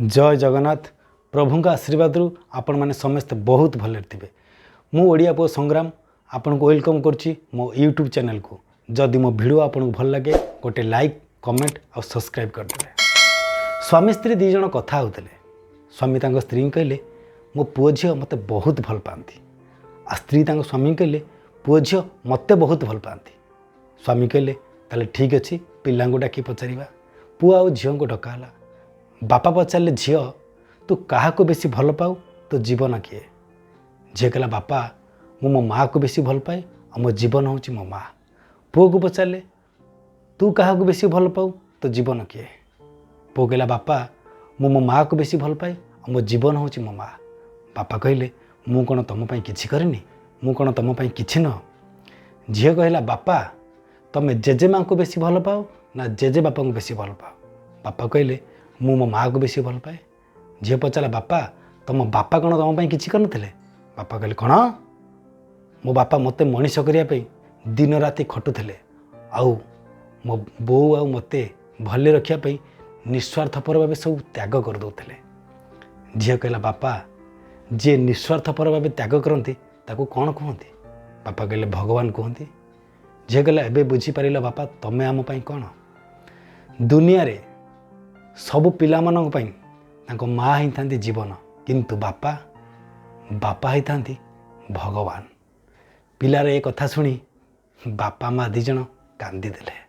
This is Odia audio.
ଜୟ ଜଗନ୍ନାଥ। ପ୍ରଭୁଙ୍କ ଆଶୀର୍ବାଦରୁ ଆପଣମାନେ ସମସ୍ତେ ବହୁତ ଭଲରେ ଥିବେ। ମୁଁ ଓଡ଼ିଆ ପୁଅ ସଂଗ୍ରାମ ଆପଣଙ୍କୁ welcome କରୁଛି ମୋ ୟୁଟ୍ୟୁବ୍ ଚ୍ୟାନେଲକୁ। ଯଦି ମୋ ଭିଡ଼ିଓ ଆପଣଙ୍କୁ ଭଲ ଲାଗେ, ଗୋଟେ ଲାଇକ୍, କମେଣ୍ଟ ଆଉ ସବସ୍କ୍ରାଇବ୍ କରିଦେବେ। ସ୍ୱାମୀ ସ୍ତ୍ରୀ ଦୁଇ ଜଣ କଥା ହେଉଥିଲେ। ସ୍ୱାମୀ ତାଙ୍କ ସ୍ତ୍ରୀଙ୍କୁ କହିଲେ, "ମୋ ପୁଅ ଝିଅ ମୋତେ ବହୁତ ଭଲ ପାଆନ୍ତି।" ଆଉ ସ୍ତ୍ରୀ ତାଙ୍କ ସ୍ୱାମୀଙ୍କୁ କହିଲେ, "ପୁଅ ଝିଅ ମୋତେ ବହୁତ ଭଲ ପାଆନ୍ତି।" ସ୍ୱାମୀ କହିଲେ, "ତାହେଲେ ଠିକ୍ ଅଛି, ପିଲାଙ୍କୁ ଡାକି ପଚାରିବା।" ପୁଅ ଆଉ ଝିଅଙ୍କୁ ଡକା ହେଲା। ବାପା ପଚାରିଲେ, "ଝିଅ, ତୁ କାହାକୁ ବେଶୀ ଭଲ ପାଉ? ତୋ ଜୀବନ କିଏ?" ଝିଅ କହିଲା, "ବାପା, ମୁଁ ମୋ ମାଆକୁ ବେଶୀ ଭଲ ପାଏ ଆଉ ମୋ ଜୀବନ ହେଉଛି ମୋ ମାଆ।" ପୁଅକୁ ପଚାରିଲେ, "ତୁ କାହାକୁ ବେଶୀ ଭଲ ପାଉ? ତୋ ଜୀବନ କିଏ?" ପୁଅ କହିଲା, "ବାପା, ମୁଁ ମୋ ମାଆକୁ ବେଶୀ ଭଲ ପାଏ ଆଉ ମୋ ଜୀବନ ହେଉଛି ମୋ ମାଆ।" ବାପା କହିଲେ, "ମୁଁ କ'ଣ ତୁମ ପାଇଁ କିଛି କରିନି? ମୁଁ କ'ଣ ତୁମ ପାଇଁ କିଛି ନୁହଁ?" ଝିଅ କହିଲା, "ବାପା, ତମେ ଜେଜେମାଙ୍କୁ ବେଶୀ ଭଲ ପାଅ ନା ଜେଜେ ବାପାଙ୍କୁ ବେଶୀ ଭଲ ପାଅ?" ବାପା କହିଲେ, "ମୁଁ ମୋ ମାଆକୁ ବେଶୀ ଭଲ ପାଏ।" ଝିଅ ପଚାରିଲା, "ବାପା, ତମ ବାପା କ'ଣ ତୁମ ପାଇଁ କିଛି କରିନଥିଲେ?" ବାପା କହିଲେ, "କ'ଣ? ମୋ ବାପା ମୋତେ ମଣିଷ କରିବା ପାଇଁ ଦିନ ରାତି ଖଟୁଥିଲେ ଆଉ ମୋ ବୋଉ ଆଉ ମୋତେ ଭଲରେ ରଖିବା ପାଇଁ ନିସ୍ୱାର୍ଥପର ଭାବେ ସବୁ ତ୍ୟାଗ କରିଦେଉଥିଲେ।" ଝିଅ କହିଲା, "ବାପା, ଯିଏ ନିସ୍ୱାର୍ଥପର ଭାବେ ତ୍ୟାଗ କରନ୍ତି, ତାକୁ କ'ଣ କୁହନ୍ତି?" ବାପା କହିଲେ, "ଭଗବାନ କୁହନ୍ତି।" ଝିଅ କହିଲା, "ଏବେ ବୁଝିପାରିଲ ବାପା, ତମେ ଆମ ପାଇଁ କ'ଣ?" ଦୁନିଆରେ ସବୁ ପିଲାମାନଙ୍କ ପାଇଁ ତାଙ୍କ ମା ହେଇଥାନ୍ତି ଜୀବନ, କିନ୍ତୁ ବାପା, ବାପା ହେଇଥାନ୍ତି ଭଗବାନ। ପିଲାର ଏ କଥା ଶୁଣି ବାପା ମା ଦୁଇ ଜଣ କାନ୍ଦିଦେଲେ।